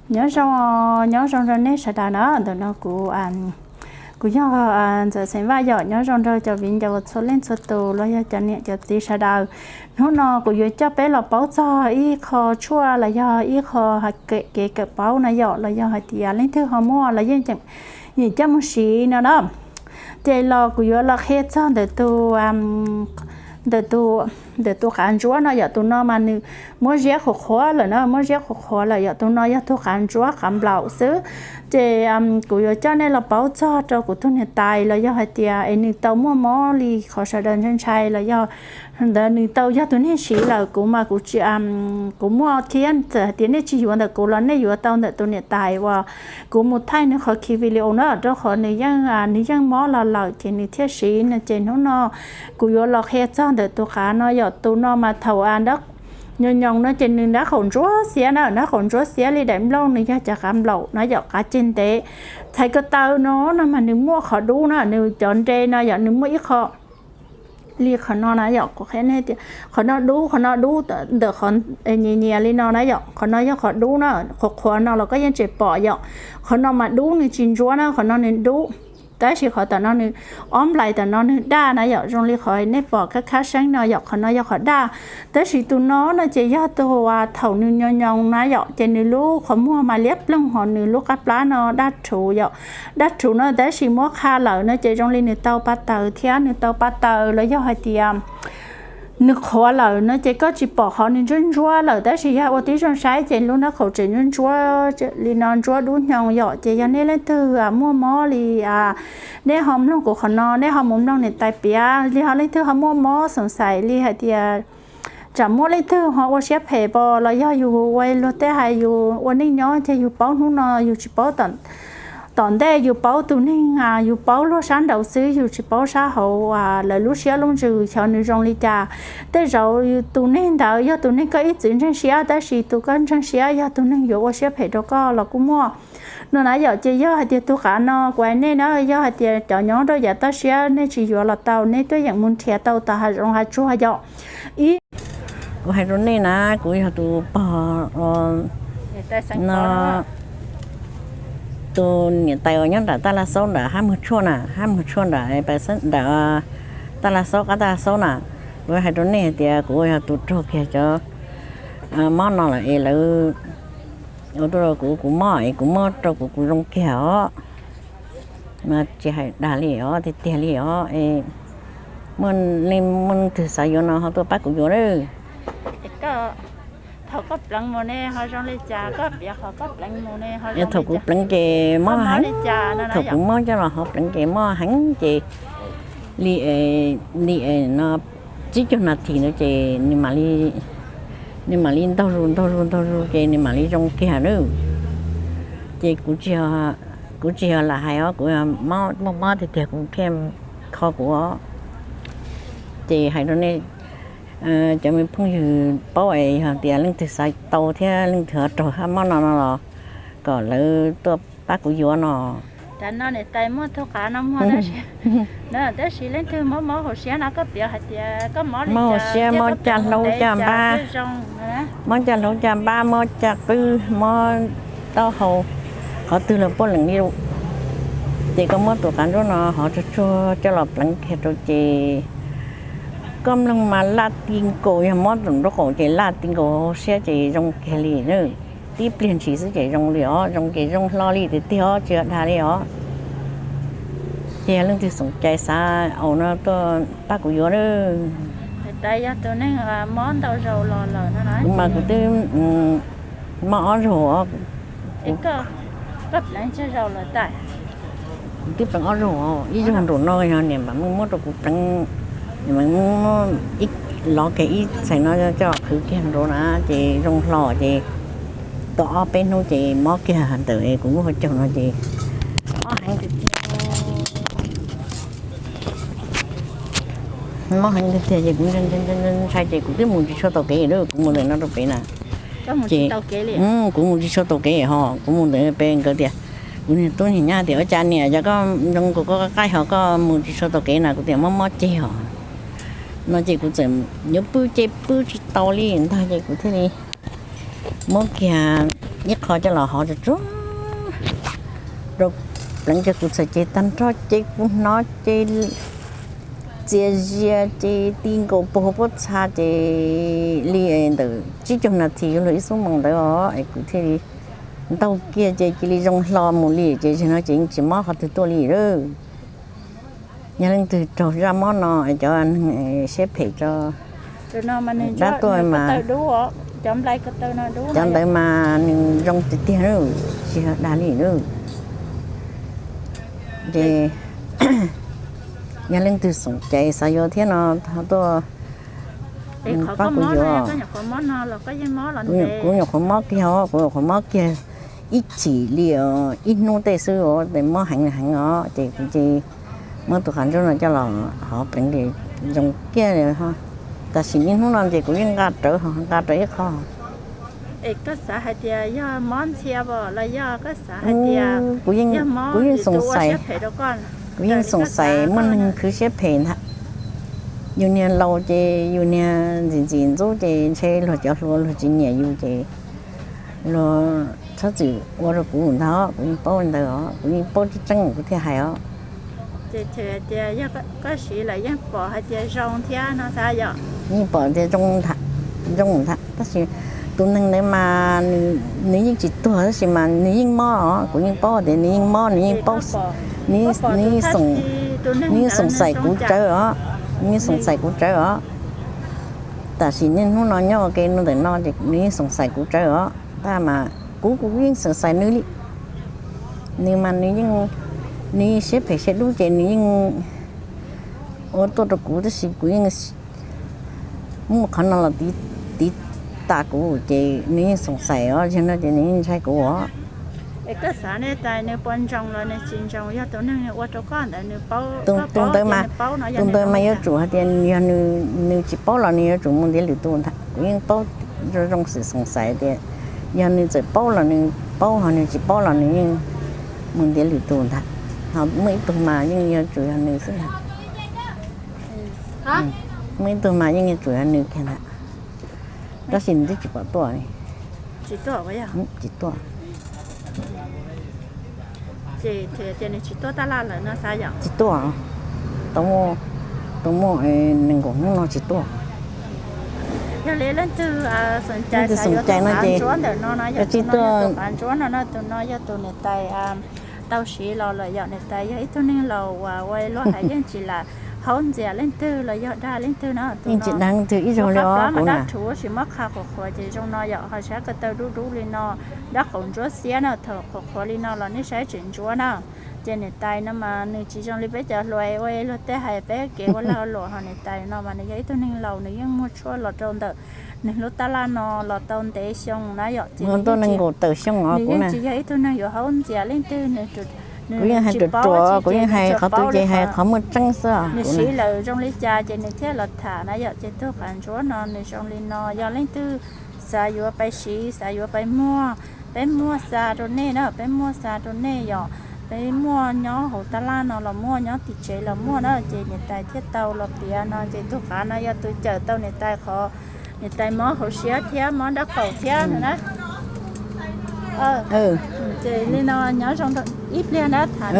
Nyob zoo, nyob zoo rau nej sawv daws na. Ntawm no kuv, kuv yog Ntxawm Xeem Vaj yom. Nyob zoo rau cov viv ncaus txhua leej txhua tus los yog cov niam cov txiv sawv daws. Hnub no kuv yuav coj peb los paub txog ib qho tshuaj los yog ib qho kev kawm paub na yom, los yog hais tias leej twg ho muaj los yeej yeem coj mus siv no na. Ces los kuv yuav los qhia txog ntawm tus, ntawm tus, ntawm tus qav ntsuab no yom. Tus no mas nws muab ziab qhuav qhuav lawm na, muab ziab qhuav qhuav lawm yom. Tus no yog tus qav ntsuab qav nplaum xwb. Ces kuv yuav coj nej los paub txog rau kuv tus niam tais los yog hais tias es nws tau muaj mob li qhov sawv daws ntshai ntshai los yog ntawd nws tau yog tus neeg siv lawm. Kuv mas kuv tsis, kuv muaj thiab, txawm hais tias nej tsis yuav ntawm kuv los nej yuav tau ntawm tus niam tais uas kuv mus thaij nws qhov khi video na, rau qhov nws yeej, nws yeej mob los lawm ces nws thiaj siv no. Ces hnub no kuv yuav los qhia txog ntawm tus qav no yom. Tus no mas thaum nyoos nyoos no ces nws nrab qaum ntsuab xiab na, nrab qaum ntsuab xiab li daim nplooj, nws yog cov qav nplaum na yom, qav ceg ntev. Txhais ko taw no, no mas nws muaj qhov dub na, nws cov nre no yom, nws muaj ib qho li qhov no na yom. Kuv qhia nej tias qhov no dub, qhov no dub ntawm qhov nyias nyias li no na yom. Qhov no yog qhov dub na, qhuav qhuav no los koj yeej tseem pom yom. Qhov no mas dub, nws tsis ntsuab na, qhov no nws dub. Tab sis qhov tom no nws, ob nplais tom no nws daj na yom, zoo li qhov nej pom khab khab seeb no yom, qhov no yog qhov daj. Tab sis tus no no ces yog tus thaum nws nyoos nyoos na yom, ces nws lub qhov muag mas liab ploog, ho nws lub qab plab no daj rhuv yom, daj rhuv no. Tab sis muab qha lawm no ces zoo li nws tau pa taws thiab, nws tau pa taws los yog hais tias nws qhuav lawm no ces koj tsis pom qhov nws ntsuab ntsuab lawm. Tab sis yog ua tib zoo saib ces lub nrab qaum tseem ntsuab ntsuab li no, ntsuab dub nyoos yom. Ces yog nej leej twg muaj mob li, nej ho mloog kuv qhov no, nej ho mus mloog niam tais piav li, ho leej twg ho muaj mob xoom xaim li hais tias tsam muaj leej twg ho ua siab phem pom los yog yus ua luag tej hais yus ua neej nyob ces yus paub hnub no yus tsis paub tom ntej, yus paub tus neeg, yus paub luag sab nraud xwb, yus tsis paub sab hauv lawv lub siab lub ntsws xyov nws zoo li cas. Tej zaum tus neeg ntawd yog tus neeg koj ib txwm ntseeg siab, tab sis tus koj ntseeg siab yog tus neeg yuav ua siab phem rau koj los kuj muaj no na yom. Ces yog hais tias tus qav no kuv hais nej na, yog hais tias cov nyob rau yav toj siab nej tsis yuav los tau, nej tuaj yeem mus nrhiav tau tom hav zoov hav tsuag yom. Ib, kuv hais rau nej na, kuv yog tus pog no, tus niam tais uas nyob nram Taj Laj Xaub nram Hab Muag Tshuaj na, Hab Muag Tshuaj nram, nram Taj Laj Xaub, qab Taj Laj Xaub na. Kuv hais rau nej hais tias kuv yog tus raug kiag cov mob no lawm es lawv ua rau kuv, kuv mob es kuv mob rau kuv, kuv zoo kiag os. Mas tsis hais dag li os, tiag tiag li os. Muaj leej twg xav yuav no ho tuaj pab kuv yuav lawm. Thaum kuv pleev ces mob heev, thaum kuv mob coj los ho pleev ces mob heev ces li, li no tsib caug nas this ntawd ces nws mam li ntaug zus ntaug zus ntaug zus ces nws mam li zoo kiag na. Ces kuv tsis yog lam hais os, kuv muaj mob tiag tiag kuv thiaj kho kuv os. Ces hais rau nej cov me phooj ywg paub es yog tias leej twg xav tau thiab leej twg ho raug hab mob no no los kom lawv tuaj pab kuv yuav no. Tab sis leej twg mob mob hauv siab no koj piav hais tias koj mob li, mob hauv siab, mob caj hlauv caj npab, mob caj hlauv caj npab, mob caj qwb, mob taub hau, qhov twg los puav leej li. Ces koj muab tus qav ntsuab no hov tsuag tsuag coj los pleev kiag rau ces koj mloog mas laj ti nkaus, yog mob tus nraub qaum ces laj ti nkaus hauv siab ces zoo kiag li. Tib pliag ntshis xwb ces zoo li os, zoo ces zoo hlo li tiag tiag os, tsis dag li os. Ces yog leej twg xoom cai xav au no tuaj pab kuv yuav. Kuv mas kuv twb mob ob zaug os. Kuv twb pleev ob zaug, ib zaug nraum no yog niam mam muab rau kuv pleev, niam mam muab ib, lov kiag ib txhais no coj qhwv kiag nraud na ces zoo hlo ces tau ob peb hnub ces mob kiag ntawm kuv lub hauv caug no ces mob heev tiag tiag ces kuv ntshai ces kuv twb mus tsis tshua tau kev lawm, kuv mus ntawm no rau pem na. Ces kuv mus tsis tshua tau kev ho kuv mus ntawd pem nkawd tias, kuv niag tub niag nyab tias ua cas niam, yog koj zoo kuv koj qaij ho koj mus tsis tshua tau kev na, kuv tias mob mob ceg os no ces kuv txawm yuav pw ces pw tsis tau li ntag ces kuv thiaj li muab kiag ib qho coj los hov tsuag tsuag rau pleev kiag kuv txhais ces tag nrho ces kuv hnov ces txias zias ces ti nkaus puag hauv pob txha ces li ntawm tsib caug nas this yuav luag ib xuab moos ntawd os es kuv thiaj li ntaug kiag ces cia li zoo hlo mus li ces zaum no ces yeej tsis mob qhov twg tuaj li lawm. Yog leej twg raug zaj mob no es cov neeg siab phem tso dab tuaj mas cov ntawd mas nws zoo tiag tiag na, tsis yog dag li na. Ces yog leej twg xoom caiv xav yuav thiab no tuaj pab kuv yuav. Kuv nyuam qhuav mob kiag os, kuv nyuam qhuav mob kiag ib chim li os, ib hnub tej xwb os, ces mob heev heev os ces kuv cia li muab tus qhov ntsuab no coj los hov pleev ces zoo kiag li. Tam sim niaj hnub no ces kuv yeej nqa rawv, nqa rawv ib qho. Es koj xav hais tias yog mob ntxhias los yog koj xav hais tias kuv yeej xoom xais, kuv yeej xoom xais muaj neeg khwv siab phem ntag. Yus niag laus ces yus niag ntxim ntxim ntxub ces ntshe luag cov hluas luag tsis nyiam yus ces luag txhob txwm ua rau kuv ntag, kuv yeej paub li ntawd os, kuv yeej paub tseeb tseeb kuv thiaj hais os. Ces hais tias yog koj siv lawm yeej pom hais tias zoo thiab no xav yom? Yeej pom tias zoo ntag, tab sis tus neeg ntawd mas nws yeej tsis tuag tab sis mas nws yeej mob os, kuv yeej paub tias nws yeej mob, nws yeej paub, nws yeej xoom xais kuv tsawv os, nws yeej xoom xais kuv tsawv os. Tam sim niaj hnub no nyob ua ke no ntawm no ces nws yeej xoom xais kuv tsawv os, tab mas kuv kuv yeej xoom xais nws li. Nws mas nws yeej, nws yeej siab phem siab dub ces nws yeej ua tuaj rau kuv tab sis kuv yeej muaj qhov no los tiv tas kuv ces nws yeej xoom xais os, yog no ces nws yeej ntshai kuv os. Es koj xav nej tas nws puas ntsoos los nws tsis ntsoos, yog tus neeg nws ua rau koj ntawd nws paub, tus ntawd mas, tus ntawd mas yuav tsum hais tias yog nws tsis paub los nws yuav tsum mus ntiav lwm tus ntag. Kuv yeej paub zoo zoo xwm xoom xais tias yog nws txawm paub los nws paub, ho nws tsis paub los nws yeej mus ntiav lwm tus ntag. Ho muaj ib tug mas yeej yuav tsum yog nws xwb ntag. Muaj ib tug mas yeej yuav tsum yog nws kiag ntag, tab sis nws twb tsis pom tuaj li. Tsis tuaj. Ces nws tsis tuaj tab laj lawm no xav yom? Tsis tuaj. Tau muaj, tau muaj nees nkaum hnub no tsis tuaj. Yog li leej twg xoom cai no ces ntsuab ntawm no no yog tus no, tus qav ntsuab no no, tus no yog tus niam tais tau siv los lawm yom. Niam tais yog ib tug neeg laus uas ua luaj hais yeej tsis lam haub ntxias leej twg los yog dag leej twg no. Yeej tsis dag leej twg ib zaug li os, kuv dab rhuv sis muab qha qhuas qhuas ces zoo no yom, ho sab ko taw dub dub li no, dab qaum ntsuab xiab na, thaum qhuas qhuas li no los nej saib tseem ntsuab na. Ces niam tais no mas nws tsis zoo li peb cov hluas ua luag tej hais peb kev ua lag ua luam, ho niam tais no mas nws yog ib tug neeg laus, nws yeej muaj tshuaj los rau ntawm nws lub tab laj no los tau ntev xyoo na yom. Ces nws yeej tsis yog ib tug neeg yuav haub ntxias leej twg, nws, kuv yeej hais ruam ruam, kuv yeej hais qhov twg ces hais qhov muaj tseeb xwb. Nws siv lawm zoo li cas ces nws thiaj los tham na yom. Ces tug qav ntsuab no nws zoo li no, yog leej twg xav yuav pais siv, xav yuav pais muag, peb muaj xa rau nej na, peb muaj xa rau nej yom. Peb muaj nyob hauv tab laj no los muaj, nyob tim tsev los muaj na, ces niam tais thiaj tau los piav no. Ces tug qav no yog tus cawm tau niam tais qhov niam tais mob hauv siab thiab mob nraub qaum thiab no na. Ces li no nyob zoo ib pliag na tham.